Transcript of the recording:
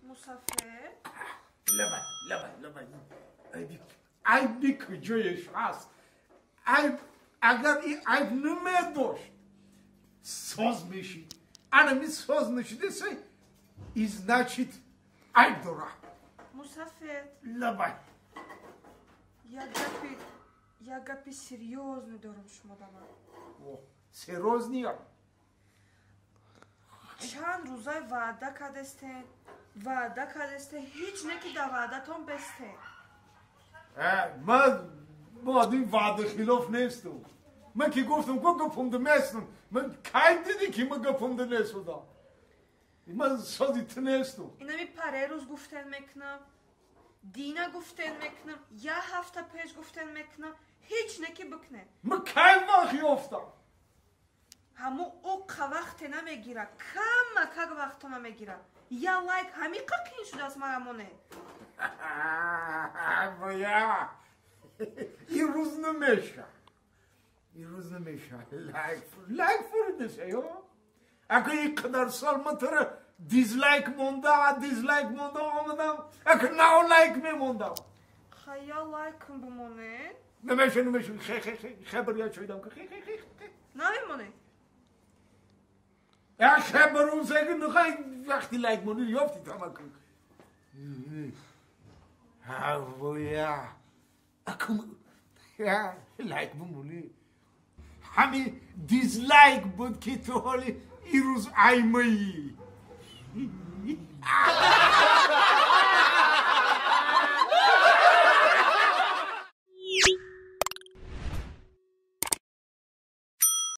Мусафед? Лабай, лабай, лабай. Айби куҷояш ҳаст? Айб, агар ин айб намедошт, соз мешид. Анами соз нашидасе, и значит айб дора. Мусафед. Лабай. Як гапи серьёзный дорам шумо да ман. Серьёзный? Чанд рӯзай ваъда кардестен, ваъда кардестен, ҳеҷ не ки дар ваъдатон бестен. Ман одами ваъдахилоф нестам. Ман ки гуфтам, ку гапумда местам. Ман кай дидӣ, ки ман гапумда нестудам? Ман сози ту нестам. Инами паре рӯз гуфтен мекунам, дина гуфтен мекунам, як ҳафта пеш гуфтен мекунам, ҳеҷ не ки бикунем. Ман кай вақт ёфтам? Ҳамо оқа вақте намегира, кама как вақто намегира. Я лайк ҳамиқа қиин шудааст мара моне? Боя, ин рӯз намеша, ин рӯз намеша. Лайк, лайк фуридеша ё ака, ин қадар сол ман тура дизлайк монда, дизлайк монда омадам, ака нав лайк мемондам. Хая, лайкм бимонед. Намеша, намеша. Хе, хе, хе, хебр я чойдам, хе, хе, хе, хе. Намемонед? Я хебр рӯзеги нухай, вақти лайк монӣ ёфти тамакун. Ҳавоя, акум лайк бимонӣ, ҳами дизлайк буд, ки ту ҳоли ирӯз аймаӣ.